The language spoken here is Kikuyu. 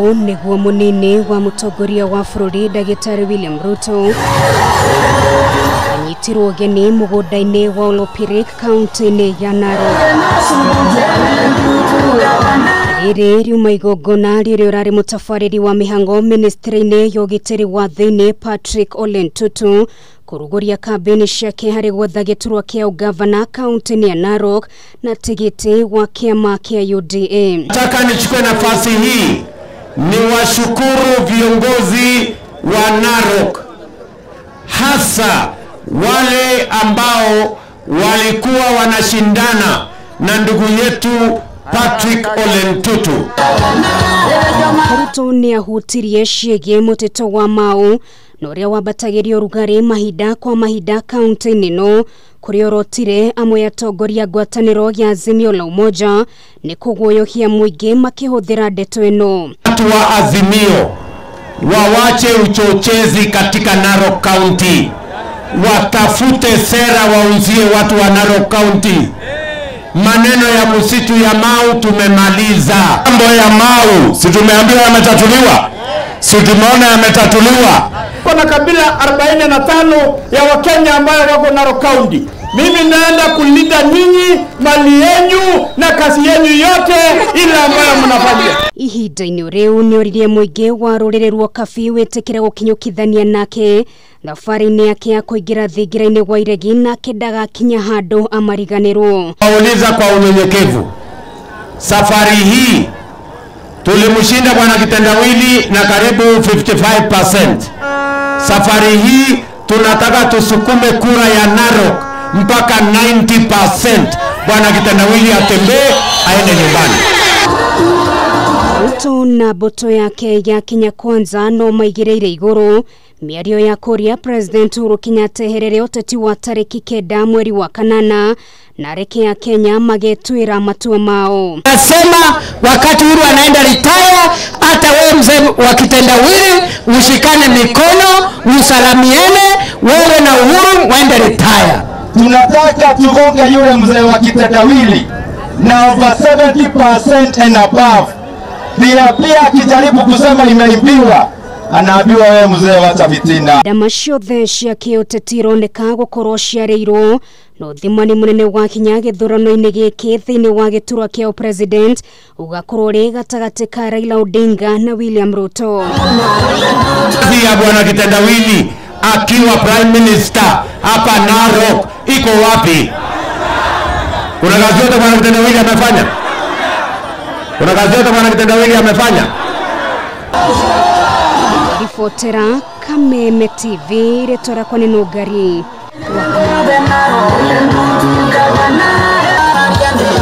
Ũũ nĩguo mũnini wa mũtongoria wa bũrũri Ndagĩtarĩ William Ruto anyitirwo ũgeni mũgũnda-inĩ wa Olopirik kaunti-inĩ ya Narok. Rĩrĩ riuma igongona rĩrĩa ũrarĩ mũtabarĩri wa mĩhango ministry-inĩ ya ũgitĩri wa thĩinĩ Patrick Ole Ntutu kũrugũria kambĩini ciake harĩ gwetha gĩturwa kĩa ũgavana kaunti-inĩ ya Narok na tigiti wa kĩama kĩa UDA. Nataka nichukue nafasi hii niwashukuru viongozi wa Narok, hasa wale ambao walikuwa wanashindana na ndugu yetu Patrick Ole Ntutu. Ruto nĩ ahutirie ciĩgiĩ mũtito wa Mau na ũrĩa wambatagĩria ũrugarĩ mahinda kwa mahinda kaunti-inĩ ĩno kũrĩa orotire amwe atongoria ngwatanĩro ya Azimio la Umoja nĩ kũguoyohia mũingĩ makĩhũthĩra ndeto ĩno. Watu wa Azimio wawache uchochezi katika Narok County, watafute sera wauzie watu wa Narok County. Maneno ya msitu ya Mau tumemaliza. Mambo ya Mau si tumeambiwa yametatuliwa? Si tumeona yametatuliwa? Kuna kabila 45 ya Wakenya ambayo wako Narok County. Mimi naenda kulinda nyinyi, mali yenu na kazi yenu yote ile ambayo mnafanya. Ihinda-inĩ rĩu nĩoririe mũingĩ wa rũrĩrĩ rwa Kabi wĩtĩkĩre gũkinyũkithania nake thabarĩ-inĩ yake ya kũingĩra thingira-inĩ gwa iregi nake ndagakinya handũ amariganĩrwo. Wauliza kwa unyenyekevu, safari hii tulimshinda bwana Kitendawili na karibu 55%. Safari hii tunataka tusukume kura ya Narok mpaka 90%. Bwana Kitendawili atembee aende nyumbani. Ruto na mbũtũ yake ya Kenya Kwanza no maigĩrĩire igũrũ mĩario ya kũria President Uhuru Kenyatta eherere ũteti wa tarĩki 9 mweri wa 8 na reke ya Kenya magetuĩra matua mao. Nasema wakati Uhuru anaenda retire, hata wewe mzee wa Kitendawili ushikane mikono, usalamiane, wewe na Uhuru waende retire. Tunataka tugonge yule mzee wa Kitendawili na over 70% and above. Pia akijaribu kusema imeibiwa, anaambiwa wewe mzee wacha fitina. Ndama ciothe cia kĩũteti ironeka gũkorwo ciarĩirwo no thimani mũnene wa kinya gĩthurano-inĩ gĩkĩ thĩinĩ wa gĩturwa kĩa president ũgakorwo ũrĩ gatagatĩ ka Raila Odinga na William Ruto. Kazi ya bwana Kitendawili akiwa prime minister hapa Narok iko wapi? Kuna kazi yote bwana Kitendawili amefanya? Kuna kazi yote bwana Kitendawili amefanya? Ribotera Kameme TV, rĩtwa rĩakwa nĩ Nũngari.